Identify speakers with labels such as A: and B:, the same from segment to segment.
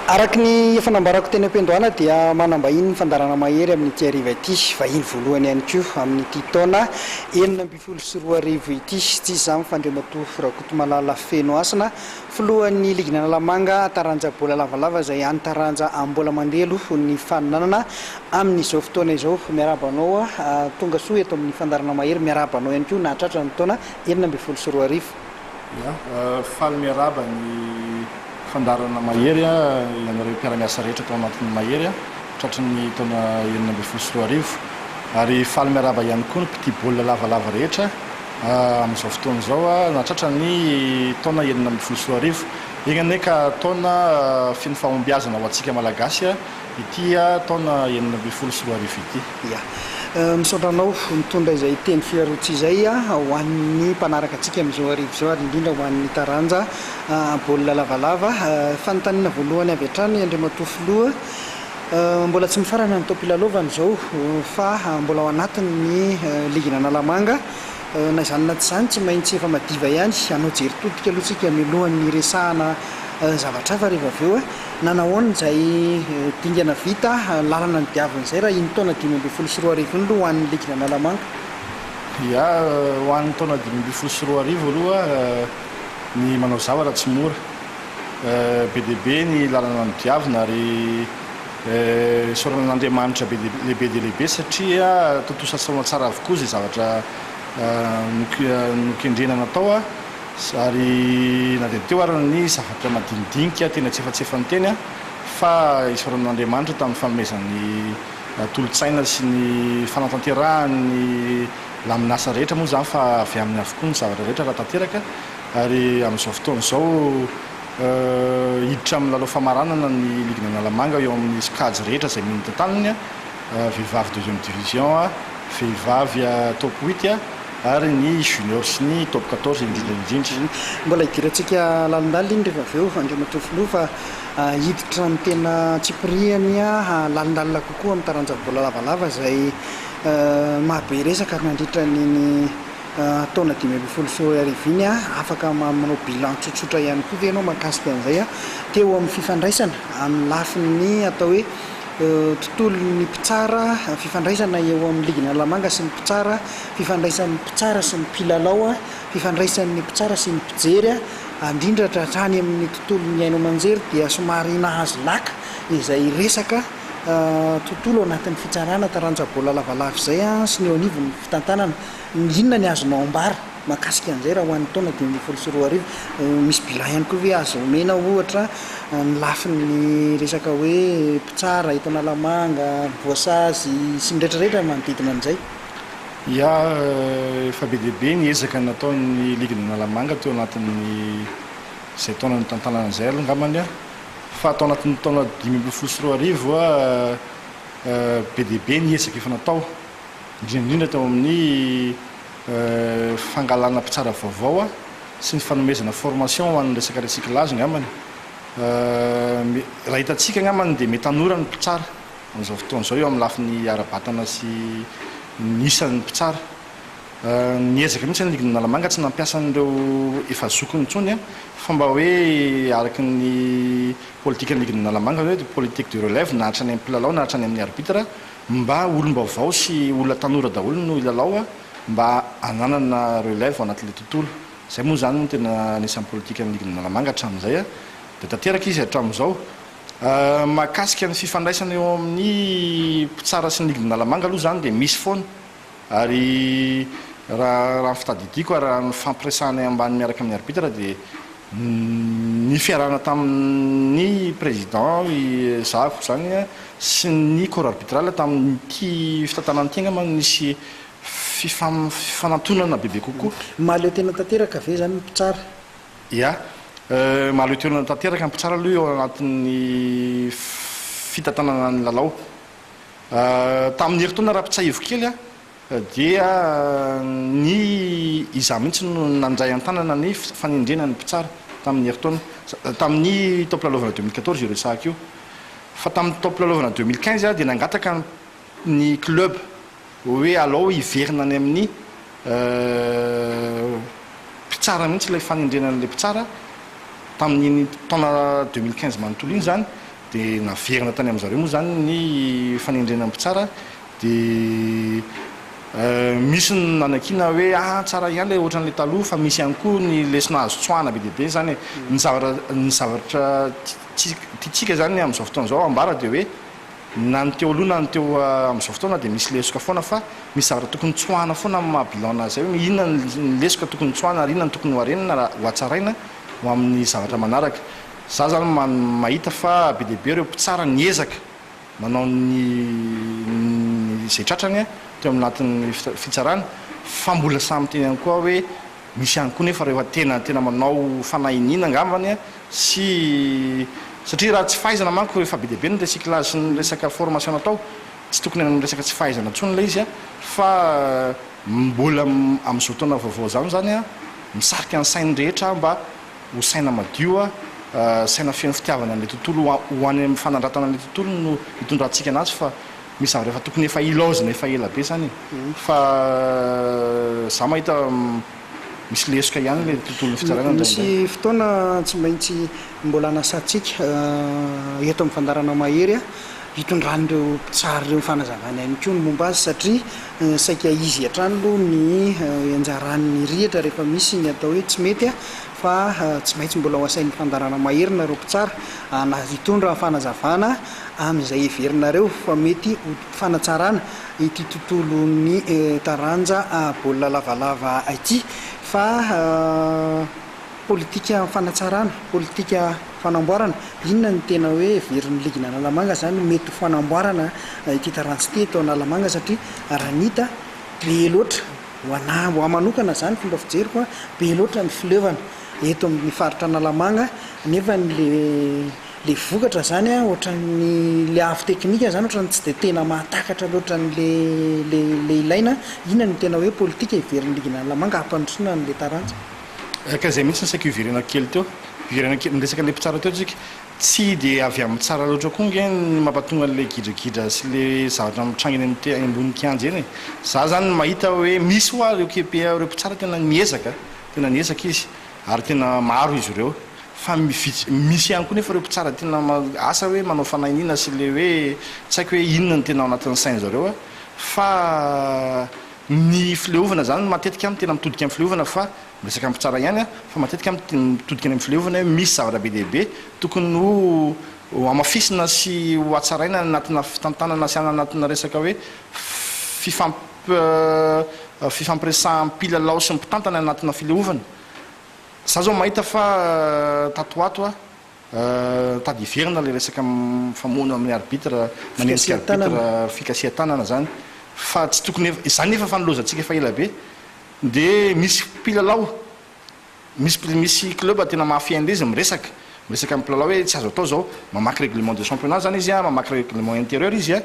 A: Araka ny efa nambarako teny am-piandohana dia manam-bahiny ny fandaharana Mahery amin'ity hariva ity, vahiny voalohany ihany koa amin'ity taona 2016 ity. Tsy iza izany fa Andriamatoa Rakotomalala Fenohasina, filohan'ny ligin'Analamanga taranja baolina lavalava izay hany taranja mbola mandelo ny faninanana amin'izao fotoana izao. Miarahaba anao tonga soa eto amin'ny fandaharana Mahery, miarahaba anao ihany koa nahatratra ny taona 2016.
B: Ya, faly miarahaba ny fandaharana Mahery ianareo mpiara-miasa rehetra tao anatin'ny Mahery tratry ny taona 2016 ary faly miarahaba ihany koa ny mpitia baolina lavalava rehetra amin'izao fotoana izao nahatratra ny taona 2016. Enga anie ka taona feno fahombiazana ho antsika Malagasy ity taona 2016 ity.
A: Ya. Misaotra anao nitondra izay teny fiarotsy izay ho an'ny mpanaraka antsika amin'izao hariva izao ary indrindra ho an'ny taranja baolina lavalava. Fanontaniana voalohany avy hatrany Andriamatoa Filoha, mbola tsy mifarana ny taom-pilalaovana izao fa mbola ao anatin'ny ligin'Analamanga. Na izany na tsy izany tsy maintsy efa madiva ihany hanao jery todika aloha isika mialohan'ny hiresahana zavatra hafa rehefa avy eo. Nanahoana izay dingana vita, lalana nodiavina izay raha iny taona 2015 iny aloha ho an'ny ligin'Analamanga?
B: Ya, ho an'ny taona 2015 aloha ny manao zavatra tsy mora. Be dia be ny lalana nodiavina ary isaorana an'Andriamanitra be dia lehibe dia lehibe satria tontosa soamantsara avokoa izay zavatra nokendrena natao. Ary na dia teo ary ny zavatra madinidinika teny antsefatsefany teny fa isaorana an'Andriamanitra tamin'ny fanomezany tolo-tsaina sy ny fanatanterahany ny lamin'asa rehetra moa izany fa avy aminy avokoa ny zavatra rehetra raha tanteraka ary amin'izao fotoana izao hiditra amin'ny lalao famaranana ny ligin'Analamanga eo amin'ny sokajy rehetra izay notantaniny, vehivavy deuxième division, vehivavy top huit. Ary ny junior sy ny top 14 indrindra indrindra.
A: Mbola hidirantsika lalindalina iny rehefa avy eo Andriamatoa Filoha fa hiditra amin'ny tena antsipirihany lalindalina kokoa amin'ny taranja baolina lavalava izay mahabe resaka ary nandritra an'iny taona 2015 iny. Afaka manao bilan tsotsotra ihany koa ve ianao mahakasika an'izay teo amin'ny fifandraisana amin'ny lafiny atao hoe tontolon'ny mpitsara, fifandraisana eo amin'ny ligin'Analamanga sy ny mpitsara, fifandraisan'ny mpitsara sy ny mpilalao, fifandraisan'ny mpitsara sy ny mpijery, indrindra hatrany amin'ny tontolon'ny haino aman-jery dia somary nahazo laka izay resaka tontolo anatin'ny fitsarana taranja baolina lavalava izay sy ny eo anivon'ny fitantanana. Inona ny azonao ambara mahakasika an'izay raha ho an'ny taona 2015? Misy bilan ihany koa ve azo omena ohatra ny lafiny resaka hoe mpitsara eto Analamanga, voasazy sy ny rehetrarehetra manodidina an'izay?
B: Ya, efa be dia be ny ezaka nataon'ny ligin'Analamanga teo anatin'ny izay taona nitantanana izay aloha angambany fa tao anatin'ny taona 2015 be dia be ny ezaka efa natao indrindra indrindra teo amin'ny fangalana mpitsara vaovao sy ny fanomezana formation ho an'ny resaka recyclage angambany. Raha hitantsika angambany dia mety tanora ny mpitsara amin'izao fotoana izao eo amin'ny lafiny ara-batana sy ny isan'ny mpitsara. Niezaka mihitsy ny ligin'Analamanga tsy nampiasa an'ireo efa zokiny intsony fa mba hoe araka ny politikan'ny ligin'Analamanga hoe politique de relève na hatrany amin'ny mpilalao na hatrany amin'ny arbitre mba olom-baovao sy olona tanora daholo no hilalao mba hananana relève ao anatin'ilay tontolo. Izay moa izany no tena anisan'ny politikan'ny ligin'Analamanga hatramin'izay dia tanteraka izy hatramin'izao. Mahakasika ny fifandraisana eo amin'ny mpitsara sy ny ligin'Analamanga aloha izany dia misy foana ary raha raha ny fitadidiako ary raha ny fampiresahanay ambany miaraka amin'ny arbitre dia ny fiarahana tamin'ny président zahako izany sy ny corps arbitral tamin'ity fitantanana ity angamba no nisy fifanantonana bebe kokoa.
A: Mahaleo tena tanteraka ve izany ny mpitsara?
B: Ya. Mahaleo tena tanteraka ny mpitsara aloha eo anatin'ny fitantanana ny lalao. Tamin'ny herintaona raha mpitsahiviko kely aho dia ny izaho mihitsy no nandray an-tanana ny fanendrena ny mpitsara tamin'ny herintaona, tamin'ny taom-pilalaovana 2014 io resahako io. Fa tamin'ny taom-pilalaovana 2015 aho dia nangataka ny club hoe alao hiverina any amin'ny mpitsara mihitsy ilay fanendrena an'ilay mpitsara tamin'iny taona 2015 manontolo iny izany. Dia naverina tany amin-dry zareo moa izany ny fanendrena ny mpitsara dia misy ny nanakiana hoe ah tsara ihany ilay ohatran'ilay taloha fa misy ihany koa ny lesona azo tsoahana be dia be izany e. Ny zavatra ny zavatra tiantsika izany amin'izao fotoana izao ambara dia hoe na ny teo aloha na ny teo amin'izao fotoana dia misy lesoka foana fa misy zavatra tokony tsoahana foana amin'ny maha bilan azy izay hoe inona ny lesoka tokony tsoahana ary inona no tokony ho arenina raha ho hatsaraina ho amin'ny zavatra manaraka. Za zany mahita fa be dia be ireo mpitsara niezaka nanao ny izay tratrany teo amin'ny anatin'ny fitsarana fa mbola sahy miteny ihany koa aho hoe misy ihany koa nefa rehefa tena tena manao fanahiniana angambany sy satria raha tsy fahaizana manko efa be dia be ny recyclage sy ny resaka formation natao tsy tokony any amin'ny resaka tsy fahaizana intsony ilay izy fa mbola amin'izao taona vaovao izao izany misarika ny sain'ny rehetra aho mba ho saina madio, saina feno fitiavana an'ilay tontolo, ho any amin'ny fanandratana an'ilay tontolo no hitondrantsika anazy fa misy zavatra efa tokony efa ilaozina efa ela be izany e! Fa za mahita misy lesoka ihany ilay tontolon'ny fitsarana indraindray.
A: Misy fotoana tsy maintsy mbola anasantsika eto amin'ny fandaharana Mahery hitondran'ireo mpitsara ireo fanazavana ihany koa ny momba azy satria saika izy hatrany aloha ny ianjaran'ny rihatra rehefa misy ny atao hoe tsy mety fa tsy maintsy mbola ho asain'ny fandaharana mahery nareo mpitsara na hitondra fanazavana amin'izay heverinareo fa mety ho fanatsarana ity tontolon'ny taranja baolina lavalava ity fa Politika fanatsarana, politika fanamboarana, inona no tena hoe heverin'ny ligin'Analamanga izany mety ho fanamboarana ity taranja ity eto Analamanga satria raha ny hita be loatra, ho anà, ho ahy manokana izany fomba fijeriko an, be loatra ny fileovana eto amin'ny faritra Analamanga nefa ny le le vokatra izany an ohatran'ny le avo teknika izany ohatran'ny tsy dia tena mahatakatra loatra an'le le le ilaina, inona no tena hoe politika heverin'ny ligin'Analamanga hampandrosoana an'le taranja?
B: Ka izay mihitsy no saika hiverenako kely teo. Hiverenako kely, niresaka an'ilay mpitsara teo tsika. Tsy dia avy amin'ny tsara loatra koa ange ny mampatonga an'ilay gidragidra sy ilay zavatra mitranga eny amin'ny te- ambony kianja eny e. Za zany mahita hoe misy hoa ireo KPA ireo mpitsara tena miezaka, tena niezaka izy ary tena maro izy ireo. Fa vitsy, misy ihany koa nefa ireo mpitsara tena asa hoe manao fanahiniana sy ilay hoe tsy haiko hoe inona no tena ao anatin'ny sain-zareo fa Ny fileovana zany matetika aho tena mitodika amin'ny fileovana fa miresaka amin'ny mpitsara ihany aho fa matetika aho mitodika any amin'ny fileovana hoe misy zavatra be dia be tokony ho hamafisina sy ho hatsaraina any anatina fitantanana sy any anatina resaka hoe fifamp fifampiresahan'ny mpilalao sy ny mpitantana any anatina fileovana. Za zao mahita fa tato ho ato aho Tady hiverina ilay resaka mifamono amin'ny arbitre, manenjika arbitre, fikasihan-tanana izany fa tsy tokony efa, izany efa fanolozantsika efa ela be, dia misy mpilalao, misy misy club tena mahafehy an'ilay izy miresaka, miresaka amin'ny mpilalao hoe tsy azo atao izao, mamaky règlement de championnat izany izy an, mamaky règlement intérieur izy an,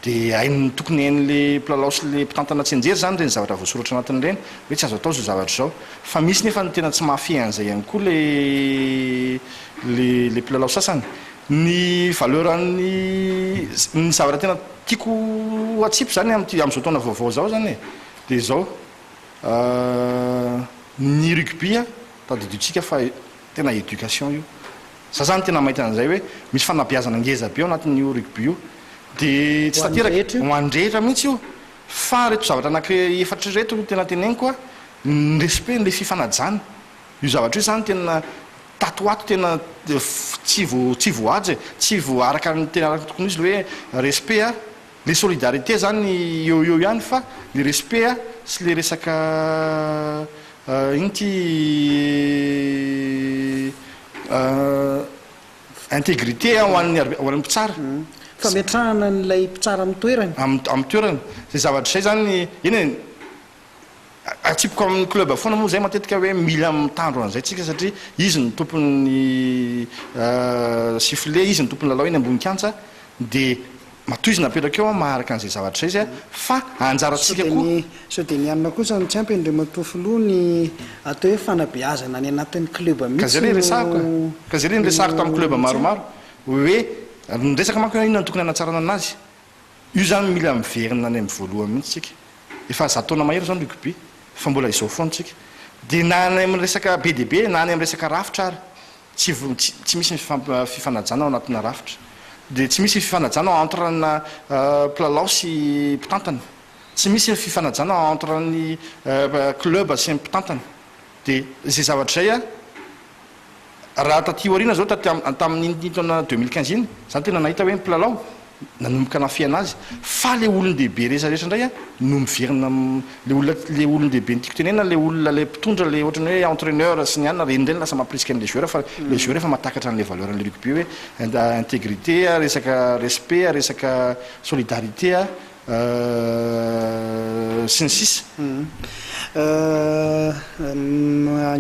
B: Dia hainy tokony hain'ilay mpilalao sy ilay mpitantana tsianjery izany ireny zavatra voasoratra anatiny ireny hoe tsy azo atao izao zavatra izao. Fa misy nefa ny tena tsy mahafehy an'izay ihany koa ilay ilay ilay mpilalao sasany. Ny valeur an'ny ny zavatra tena tiako hatsipy izany amin'ity amin'izao taona vaovao izao izany e, dia izao, ny rugby tadidiontsika fa tena éducation io. Za zany tena mahita an'izay hoe misy fanabeazana ngeza be ao anatin'io rugby io. Dia tsy tanteraka ho an'ny rehetra mihitsy io. Fa ireto zavatra anaky efatra ireto no tena teneniko a, ny respect, ny fifanajana. Io zavatra io zany tena tato ho ato tena tsy vo tsy voahaja e, tsy vo araka ny tena araka ny tokony ho izy le hoe respect a, le solidarité zany eo eo ihany fa le respect a sy le resaka Ino ity intégrité ho an'ny ho an'ny mpitsara.
A: Fametrahana an'ilay mpitsara amin'ny toerany.
B: Amin'ny toerany. Izay zavatra izay izany, eny e, atsipiko amin'ny club foana moa izay matetika hoe mila mitandro an'izay tsika satria izy no tompon'ny sifflet, izy no tompon'ny lalao eny ambony kianja dia Matoa izy napetraka eo an maharaka an'izay zavatra izay izy an, fa anjarantsika koa.
A: Sao dia ny anona kosa no tsy ampy Andriamatoa Filoha ny atao hoe fanabeazana any anatin'ny club
B: Ka zay
A: mihitsy
B: le resahako e,
A: no
B: ka zay le niresahako tamin'ny club
A: no tsy ampy.
B: maromaro hoe niresaka manko hoe inona no tokony hanatsarana anazy, io zany mila miverina any amin'ny voalohany mihitsy tsika, efa zato taona mahery zao ny rugby fa mbola izao foana tsika, dia na any amin'ny resaka be dia be na any amin'ny resaka rafitra ary. Tsy tsy misy ny fifanajana ao anatina rafitra. Dia tsy misy ny fifanajana entre na mpilalao sy mpitantana. Tsy misy ny fifanajana entre ny club sy ny mpitantana. Dia izay zavatra izay raha taty aoriana izao taty tamin'iny taona 2015 iny, za tena nahita hoe ny mpilalao nanomboka nafehy anazy fa le olon-dehibe rehetra rehetra indray no miverina le olona le olon-dehibe ny tiako tenenina le olona le mpitondra le ohatran'ny hoe entraineur sy ny anona ireny indray no lasa mampirisika an'le joueur fa le joueur efa mahatakatra an'le valeur an'le rugby hoe intégrité, resaka respect, resaka solidarité sy ny sisa.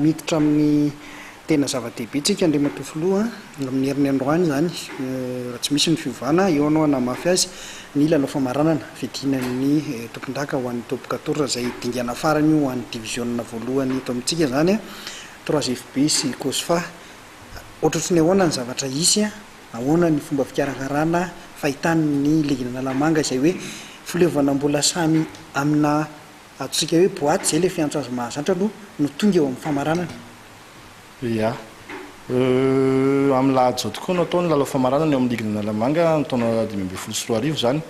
A: Miditra amin'ny tena zava-dehibe tsika Andriamatoa Filoha a, amin'ny heriny androany izany raha tsy misy ny fiovana, eo anao hanamafy azy, ny lalao famaranana fiadiana ny tompondaka ho an'ny top quatorze izay dingana farany io ho an'ny diviziona voalohany eto amintsika izany a, trois FB sy Cosfa. Ohatrohatry ny ahoana ny zavatra hisy a, ahoana ny fomba fikarakarana fahitany ny ligin'Analamanga izay hoe fileovana mbola samy amina Ataontsika hoe boaty izay ilay fiantso azy mahazatra aloha no tonga eo amin'ny famaranana.
B: Ia. Amin'ny lahady izao tokoa no atao ny lalao famaranana eo amin'ny ligin'Analamanga ny taona 2015 izany.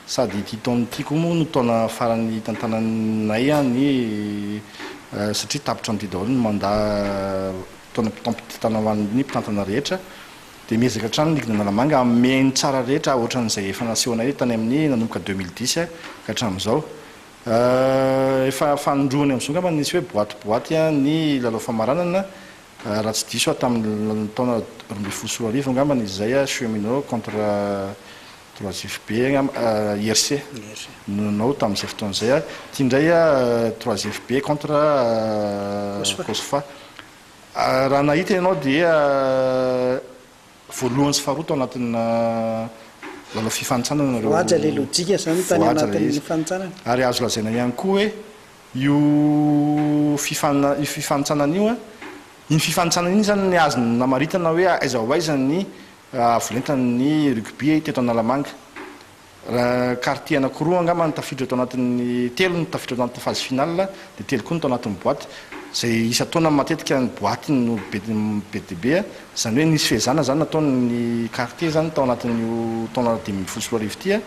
B: Sady ity taona ity koa moa no taona farany hitantananay ny satria tapitra amin'ity daholo ny mandat taona taom-pitantanana ho an'ny mpitantana rehetra. Dia miezaka hatrany ny ligin'Analamanga hanome ny tsara rehetra ohatran'izay efa nasehonay tany amin'ny nanomboka 2010 ka hatramin'izao. Efa fanindroany amin'izao angamba nisy hoe boaty boaty ny lalao famaranana raha tsy diso aho tamin'ny taona 2012 angambany izy izay Cheminot contre trois FB angamba IRC no nanao tamin'izay fotoana izay. Ity indray trois FB contre Cosfa. Raha nahita ianao dia Voalohany sy faharoa tao anatina lalao fifanintsanana ireo.
A: Voahaja ilay lojika izany tany anatin'ny fanintsanana.
B: Ary azo lazaina ihany koa hoe io fifan io fifanintsanana io an, iny fifanintsanana iny izany ny azo namaritana hoe aiza ho aiza ny havolentan'ny rugby teto Analamanga. Raha quartier anakiroa angamba no tafiditra tao anatin'ny, telo no tafiditra tao anatin'ny phase finale, dia telo koa no tao anatin'ny boite, izay isan-taona matetika ny boite no be be dia be, izany hoe nisy fihezana izany nataon'ny quartier izany tao anatin'io taona 2015 ity,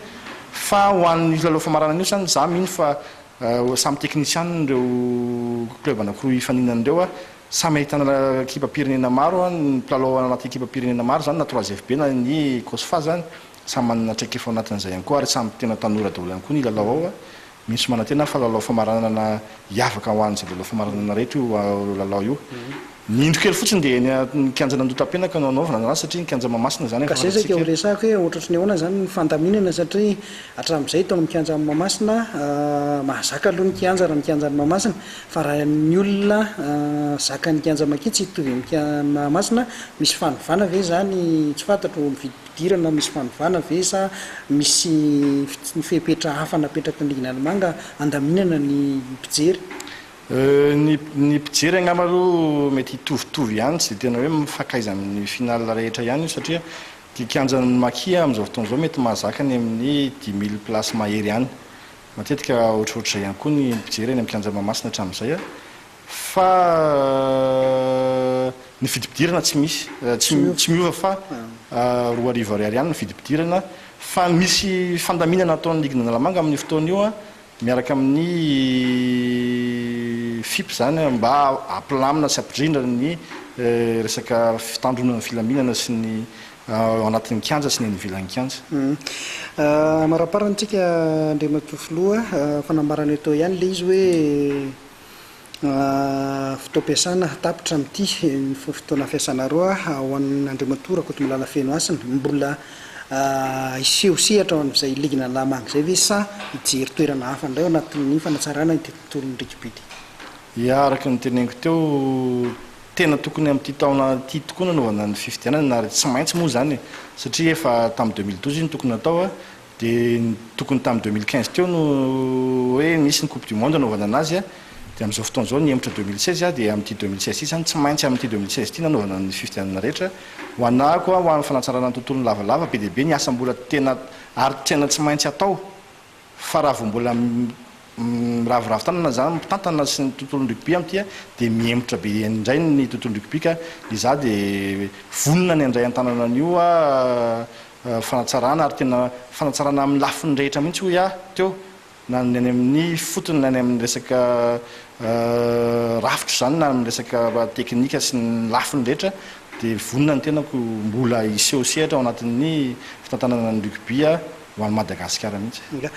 B: fa ho an'ny lalao famaranana io izany za mino fa samy teknisianina ireo club anakiroa hifaninana ireo, samy ahitana ekipam-pirenena maro, ny mpilalao anaty ekipam-pirenena maro izany na trois FB na ny Cosfa izany. Samy manana traikefa ao anatin'izay ihany koa ary samy tena tanora daholo ihany koa ny hilalao ao. Mino sy manantena aho fa lalao famaranana hiavaka ho an'izay lalao famaranana rehetra io lalao io. Ny indro kely fotsiny dia eny amin'ny kianjan'Andohatapenaka no hanaovana anazy satria ny kianja Mahamasina izany
A: Ka
B: efa
A: zay saika
B: fantatsika.
A: ho resahako hoe ohatratry ny ahoana izany ny fandaminana satria hatramin'izay tao amin'ny kianjan'i Mahamasina mahazaka aloha ny kianja raha ny kianjan'i Mahamasina fa raha ny olona zakan'ny kianja Maki tsy hitovy amin'ny kianjan'i Mahamasina misy fanovana ve izany tsy fantatro mividy Fidirana misy fanovana ve sa misy fepetra hafa napetraky ny Ligin'Alimanga handaminana ny mpijery?
B: Ny ny mpijery angamba aloha mety hitovitovy ihany, tsy dia tena hoe mifankaiza amin'ny finale rehetra ihany io satria ity kianjan'ny Maki amin'izao fotoana izao mety mahazaka any amin'ny 5000 places mahery any. Matetika ohatrohatr'izay ihany koa ny mpijery any amin'ny kianja Mahamasina hatramin'izay. Fa ny vidim-pidirana tsy misy, tsy miova fa 2000 ariary ihany ny vidim-pidirana, fa misy fandaminana ataon'ny ligin'Analamanga amin'io fotoana io miaraka amin'ny FIP izany mba hampilamina sy hampindrindra ny resaka fitandroana ny filaminana sy ny ao anatin'ny kianja sy ny eny ivelan'ny kianja.
A: Amaraparana tsika Andriamatoa Filoha, fanambarana eo teo ihany ilay izy hoe Fotoam-piasana tapitra amin'ity ny fotoana fiasana roa ho an'Andriamatoa Rakotomalala Fenohasina. Mbola hiseho sehatra ao amin'izay ligin'Analamanga izay ve sa hijery toerana hafa indray ao anatin'ny fanatsarana ity tontolon'ny rugby ity?
B: Ya, araka ny teneniko teo, tena tokony amin'ity taona ity tokoa no hanaovana ny fifidianana ary tsy maintsy moa izany e, satria efa tamin'ny 2012 io no tokony natao Dia tokony tamin'ny 2015 teo no hoe nisy ny coupe du monde nanaovana anazy dia amin'izao fotoana izao nihemotra 2016 dia amin'ity 2016 ity izany tsy maintsy amin'ity 2016 ity nanaovana ny fifidianana rehetra. Ho anà koa ho an'ny fanatsarana ny tontolon'ny lavalava be dia be ny asa mbola tena ary tena tsy maintsy atao fa raha vao mbola miraviravy tanana izany mpitantana sy ny tontolon'ny rugby amin'ity dia mihemotra be indray ny tontolon'ny rugby ka izaho dia vonona ny handray an-tanana an'io. fanatsarana ary tena fanatsarana amin'ny lafiny rehetra mihitsy hoy aho teo na ny any amin'ny fotony na ny amin'ny resaka rafitra izany na amin'ny resaka teknika sy ny lafiny rehetra dia vonona ny tenako mbola hiseho sehatra ao anatin'ny fitantanana ny rugby ho an'i Madagasikara mihitsy.
A: Nga.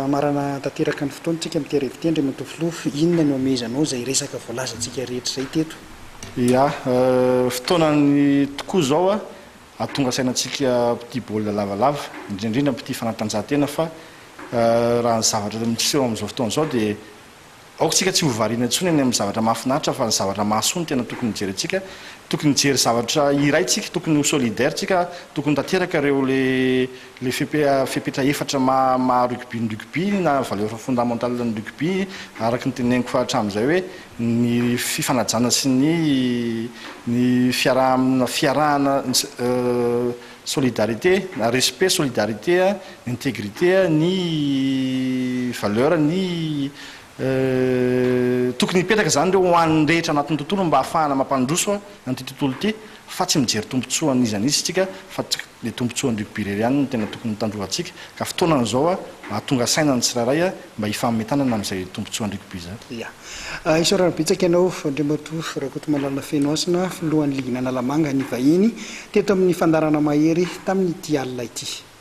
A: Hamarana tanteraka ny fotoana tsika amin'ity hariva ity Andriamatoa Filoha, inona no hamehezanao izay resaka voalazantsika rehetra izay teto?
B: Ya, fotoanany tokoa izao hahatonga saina antsika mpitia baolina lavalava, indrindra indrindra mpitia fanatanjahantena fa raha ny zavatra miseho amin'izao fotoana izao dia aoka isika tsy ho variana intsony any amin'ny zavatra mahafinaritra fa ny zavatra mahasoa no tena tokony hojerentsika. Tokony hijery zavatra iray tsika, tokony ho solidaire tsika, tokony tanteraka ireo le le fepetra efatra maha maha rugby ny rugby na valeur fondamentale ny rugby araka ny teneniko hatramin'izay hoe ny fifanajana sy ny ny fiarahana fiarahana solidarité na respect solidarité intégrité ny valeur ny tokony hipetraka izany ireo ho an'ny rehetra anatin'ny tontolo mba hahafahana mampandroso an'ity tontolo ity fa tsy mijery tombontsoa an'iza an'iza isika fa le tombontsoan'ny rugby irery ihany no tena tokony tandrovantsika ka fotoanany izao mahatonga saina ny tsirairay mba hifanome tanana amin'izay tombontsoan'ny rugby izay.
A: Ya. Isaorana betsaka ianao Andriamatoa Rakotomalala Fenohasina, filohan'ny ligin'Analamanga nivahiny teto amin'ny fandaharana Mahery tamin'ity alina ity.